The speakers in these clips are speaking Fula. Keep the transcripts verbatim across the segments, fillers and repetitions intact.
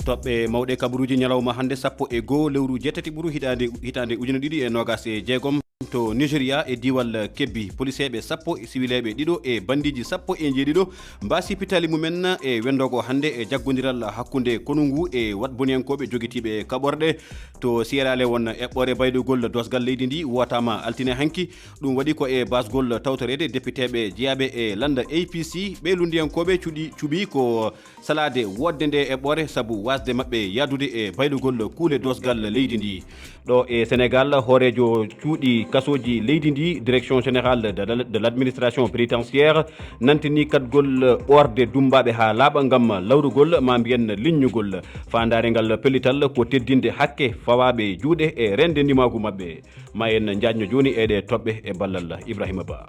Toɓɓe mawɗe kabaruuji ñalawma hannde sappo e goo lewru jeetati ɓuru hitaande, hitaande ujune ɗiɗi e noogas e jeegom. To Nigeria e diiwal Kebbi, poliseeɓe sappo, siwileeɓe ɗiɗo e bandiiji sappo e njeeɗiɗo mbaasi pitaali mumen e wendoogo hannde e jaggondiral hakkunde konu ngu e waɗboniyankooɓe jogitiiɓe kaɓorɗe. To Sierra Leone, eɓɓoore baylugol doosgal leydi ndi wootaama altine hanki. Ɗum waɗi ko e baasgol tawtoreede depiteeɓe jeyaaɓe e lannda A P C, ɓee lunndiyankooɓe cuɗi, cuɓii ko salaade woodde nde eɓɓoore sabu waasde maɓɓe yahdude e baylugol kuule doosgal leydi ndi. Ɗo e Senegal, hooreejo cuuɗi kasooji leydi ndi, Direction Générale de l', de l'Administration Pénitentiaire, nantini kaɗgol ɓoorde dummbaaɓe haa laaɓa ngam lawrugol, ma mbiyen liññugol. Faandaare ngal pellital ko teddinde hakke fawaaɓe juuɗe e reende ndimaagu maɓɓe. Ma en njaajno jooni e ɗee toɓɓe e ballal Ibrahima Ba.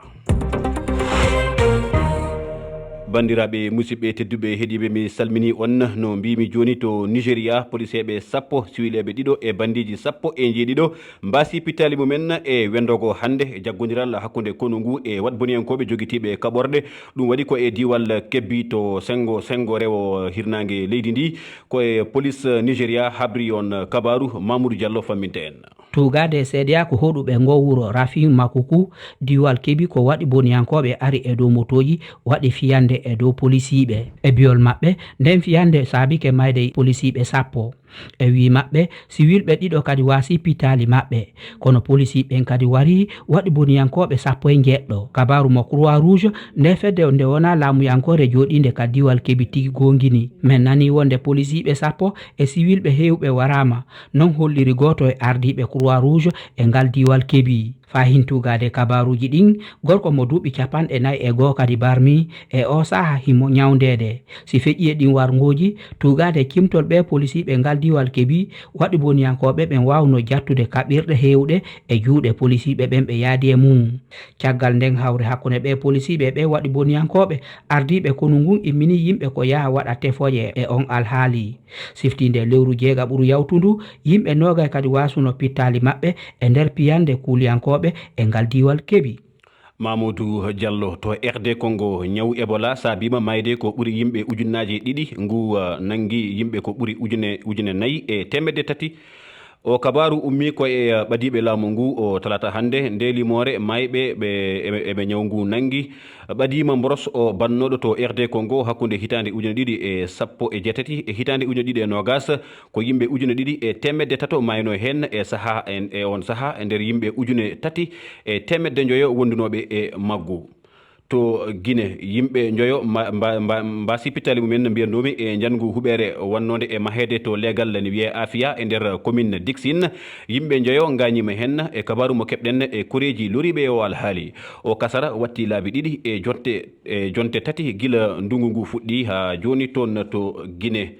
Banndiraaɓe, musidɓe tedduɓe heɗiiɓe, mi salminii on. No mbiimi jooni, to Nigeria, poliseeɓe sappo, siwileeɓe ɗiɗo e bandiiji sappo e njeeɗiɗo mbaasi pitaali mumen e wendoogo hannde e jaggondiral hakkunde konu ngu e waɗboniyankooɓe jogitiiɓe kaɓorɗe. Ɗum waɗi ko e diiwal Kebbi to senngo, senngo rewo hirnaange leydi ndi. Ko e polis Nigeria habri on kabaaru, Mamoudou Diallo famminta en. Tuugaade e seedeyaaku hoɗuɓe ngoo wuro Rafin Makuku, diiwal Kebi, ko waɗi boniyankooɓe ari e dow motooji, waɗi fiyannde e dow polisiiɓe. E biol maɓɓe, nden fiyannde saabike mayde polisiiɓe sappo. E wii maɓɓe, siwilɓe ɗiɗo kadi waasi pitaali maɓɓe. Kono polisiiɓe ɓen kadi wari, waɗi boniyankooɓe sappo e njeɗɗo. Kabaaru mo Croix Rouge, nde fedde nde wonaa laamuyankoore jooɗiinde ka diiwal Kebi tigi goongini. Men nanii wonde polisiiɓe sappo e siwilɓe heewɓe waraama. Non holliri gooto e ardiiɓe Croix Rouge e ngal diiwal Kebi. Faa hin tuugaade kabaaruuji ɗin, gorko mo duuɓi capanɗe nayi e goo kadi barmi e oo saha himo ñawndeede. Si feƴƴi e ɗin warngooji, tuugaade cimtol ɓee polisiiɓe ngal diiwal Kebi, waɗi boniyankooɓe ɓen waawno jattude kaɓirɗe heewɗe e juuɗe polisiiɓe ɓen ɓe yaadi e mum. Caggal nden hawre hakkunde ɓee polisiiɓe e ɓee waɗi boniyankooɓe, ardiiɓe konu ngun immini yimɓe ko yaha waɗa tefooje e on alhaali. Siftii nde lewru jeegaɓuru yawtundu, yimɓe noogay kadi waasuno pittaali maɓɓe e nder piyannde kuuliyankooɓe e ngal diiwal Kebi. Mamoudou Diallo, to R D Congo, ñawu Ebola saabiima mayde ko ɓuri yimɓe ujunnaaje ɗiɗi, ngu, uh, nanngi yimɓe ko ɓuri ujune, ujune nayi e teemedde tati. O kabaaru ummii ko e, uh, ɓadiiɓe laamu ngu o talaata hannde. Nde limoore maayɓe ɓe, eɓe, eɓe ñawu ngu nanngi ɓadiima mboros o bannooɗo to R D Congo hakkunde hitaande ujune ɗiɗi e sappo e jeetati e hitaande ujune ɗiɗi e noogas. Ko yimɓe ujune ɗiɗi e teemedde tato maayno heen e saha, e, e on saha, e nder yimɓe ujune tati e teemedde njoyo wondunooɓe e maggu. To Gine, yimɓe njoyo mba-, mba-, mba-, mbaasi pittaali mumen no mbiyatnoomi e njanngu huɓeere wannoonde e maheede to leegal ne wiyee Afia e nder commune Dixine. Yimɓe njoyo ngaañiima heen e kabaaru mo keɓɗen e koreeji loriiɓe e o alhaali. O kasara watti laabi ɗiɗi e jonte, e jonte tati gila ndungu ngu fuɗɗii haa jooni toon to Gine.